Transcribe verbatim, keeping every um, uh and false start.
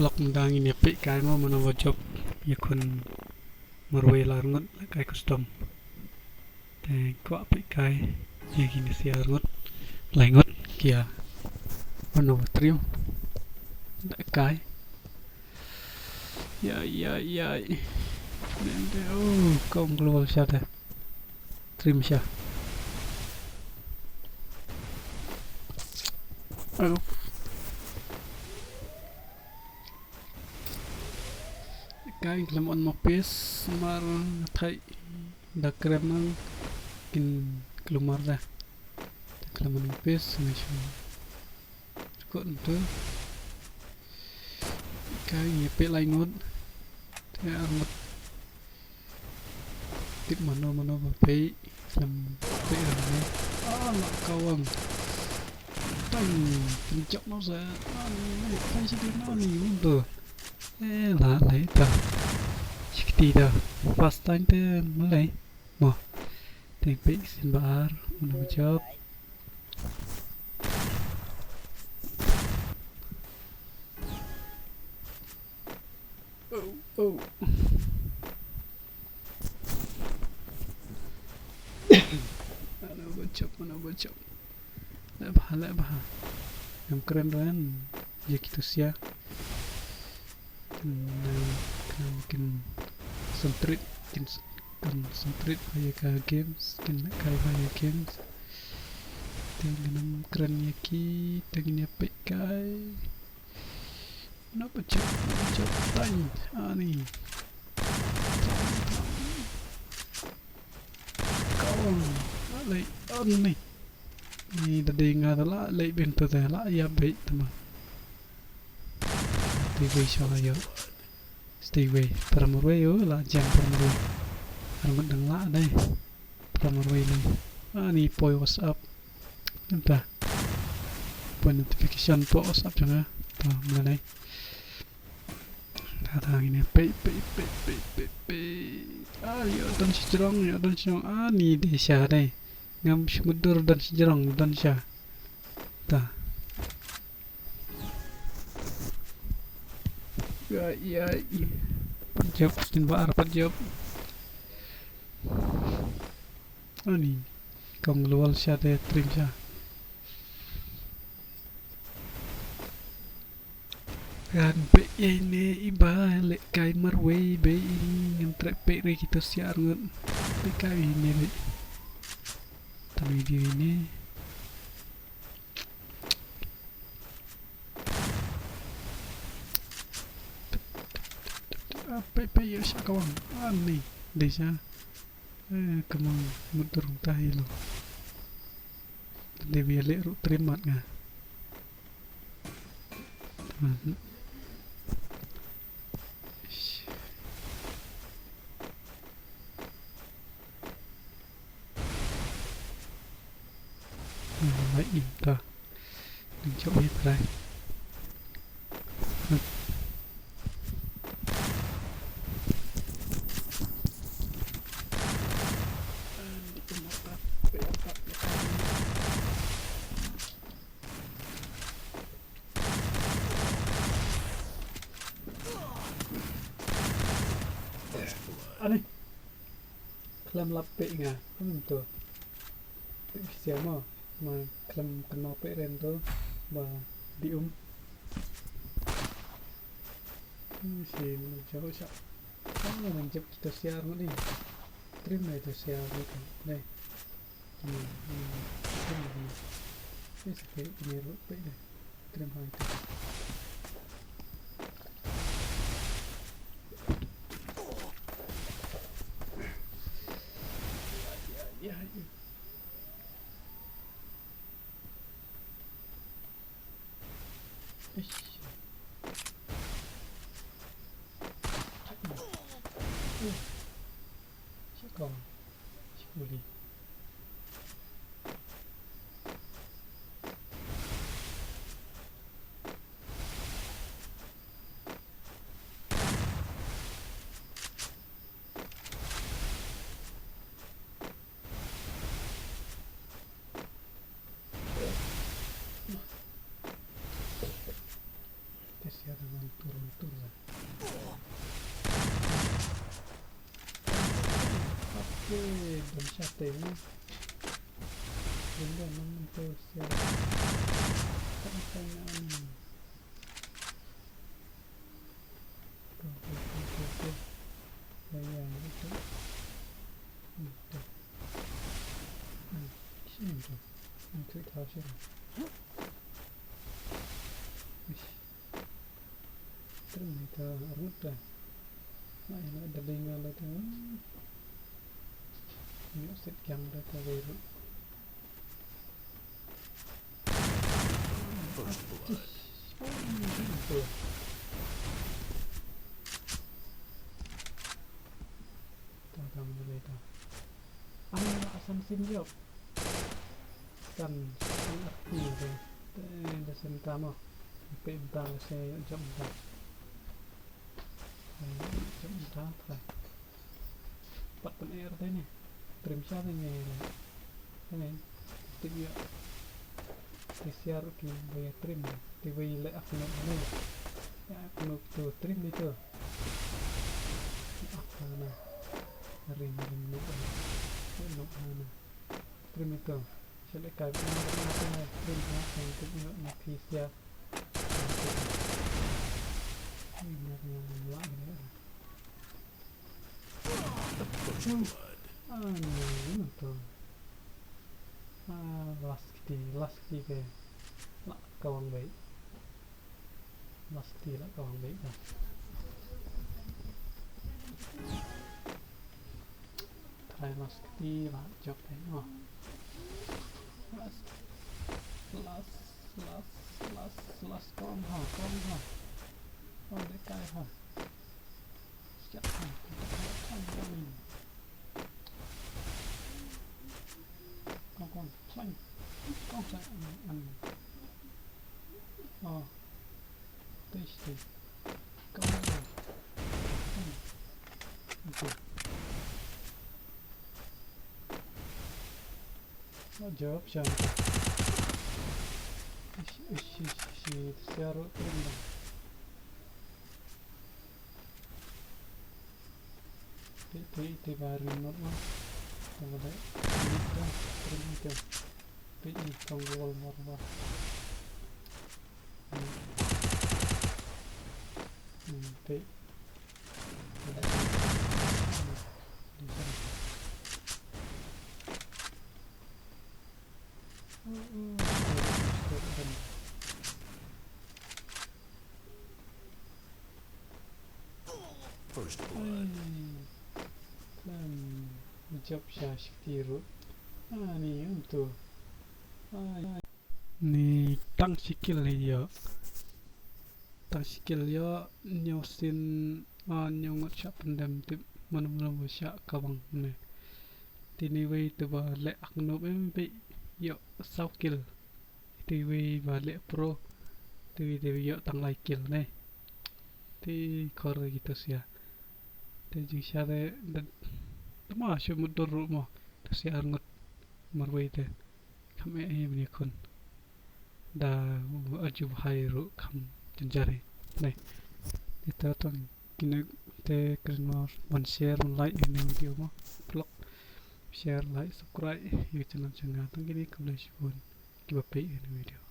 Lok mynta ngin ïa peit kai mo mano ba jop ïa khun marwei la arngut la kai custom. Te kwah peit kai ïa kine sia arngut, lai ngut kia mano ba trio. Da kai. Ïa ïa ïa. Nende oh kong global shot eh. Trim sha. Aduh. Kai khlem on ma pes mar thai da krem nang kin klumar da. Khlem on ma pes ngi shu. Ko ntu. Kai ngi peit lai ngut. Te ar ngut. Tip mano mano ba peit. Khlem peit ar ngut. Ah la kawang. Tang pynjok no sa. Ah ni ni peit sa di no ni ntu. Eh la lai ta. Shikti da. First time te malai. Mo. Te peit sien ba ar. Mano ba jop. Oh, oh. Mano ba jop, mano ba jop. Leh bha, leh bha. Ngam kren ruh ïa kito sia. Kin, kin, kin concentrate, kin concentrate bha ïa ka games, kin leh kai bha ïa games. Te ngam kren ïa ki, te ngin ïa peit kai. Napa jop, napa jop, tang, ani. Kawang, leh, ani. Ni da dei nga da la leh bynta da la ïa beit tama. Stay away sha la ïa. Stay away. Para marwei yo la jam para marwei. Arngut dang la dei. Para marwei lei. Ani poi WhatsApp. Nta. Poi notification to WhatsApp jong nga. To mlei. Ta ta ngin peit peit peit peit peit peit. Ah ïa don shi jrong ïa don shi jrong. Ah ni dei sha dei. Ngam shu mutdur don shi jrong don sha. Ta. Ïa ïa. Jop stin ba ar pat jop. Ani. Kong lual sha te trim sha. Kan peit ïa ine i ba leh kai marwei bei i ngam treh peit re kito sia arngut. Peit kai ine bei. Tang video ine. Ah, peit peit ïa sha kawang. Ani dei sha. Eh, kamang mutdur ta hi lo. Dei bia leh ruh trim mat nga. Mhm. Ish. Ah, mai im ta. Nang jop hi trai. Ani. Khlem lap peit nga. Khlem to. Peit sia mo. Ma khlem kynmaw peit ren to. Ba di um. Hmm, si mano jauh sha. Ah, nang jep kito sia ngut ni. Trim na ito sia ngut ni. Ni, ni, ni, ni. Ni sa peit ni ruh peit ni. Trim ha ito. Ya, ya, ya. Eish. Shakong. Shibuli. Te sia da ngan Turun, turun. Oke, dan siapa ini? Benda mana tu siapa? Tak ada ni. Tuh, tuh, tuh, tuh, tuh. Ya, ya, itu. Hmm, tuh. Hmm, sini tuh. Ini tuh tahu sini. Ish. Terus kita arut dah. Nah, ini ada dengar lagi. Ini set yang dah kawai. First blood. Tang tang dulu itu. Ah, asam sim jop. Kan, kan arti itu. Te, da sim tamo. Pe entang se jop entang. Jop entang, trai. Pat pyneh te ne. Trim sha te ne. Te ne. Tip ïa. Te siar ki wei trim. Te wei le ak no ne. Ya ak no to trim ne to. Ak na. Rim rim no. No na. Trim ne to. Sha le kai na na trim na tip ïa na ki siar. Rim na na la ne. First blood. Ah, no, no, no. Ah, last kti, last kti ke. La kawang baik. Last kti la kawang baik dah. Try last kti la jop eh. Oh. Last, last, last, last, last kawang ha, kawang ha. Oh, dei kai ha. Siap ha. Kong kong, clang. Kong clang. An, an. Oh. Test, test. Kong kong. Hmm. Okay. Oh, jawab siya. Ish, ish, ish, ish. Siya ro, ro. Te, te, te ba rim not ma. Te ba le. Rim not ma. Rim not ma. Te i tong wall ma ma. Hmm. Hmm, te. Te ba le. Hmm, hmm. Hmm, hmm. First blood. Ai. Lam. Jop sha shi kti ruh. Ani, um tu. Ai. Ni tang shi kill hi ïoh. Tang shi kill ïoh, ñiew sien, ah, ñiew ngut shah pyndem tip mano mano shah kawang ne. Te ni wei te ba leh ak noob em peit ïoh saw kill. Te wei ba leh pro, te wei te ïoh tang lai kill ne. Te khor ki to sia. Te jingshisha te, te, te ma shu mutdur ruh mo. To sia ar ngut marwei te. Kham eh eh bniah khun. Da u arju bha ruh kham jynjar hi. Ne. Te to tang kine te kren mo ban share, ban like ïa kane video mo. Vlog. Share, like, subscribe ïa ka channel jong nga. Tang kine, khublei shibun kiba peit ïa kane video.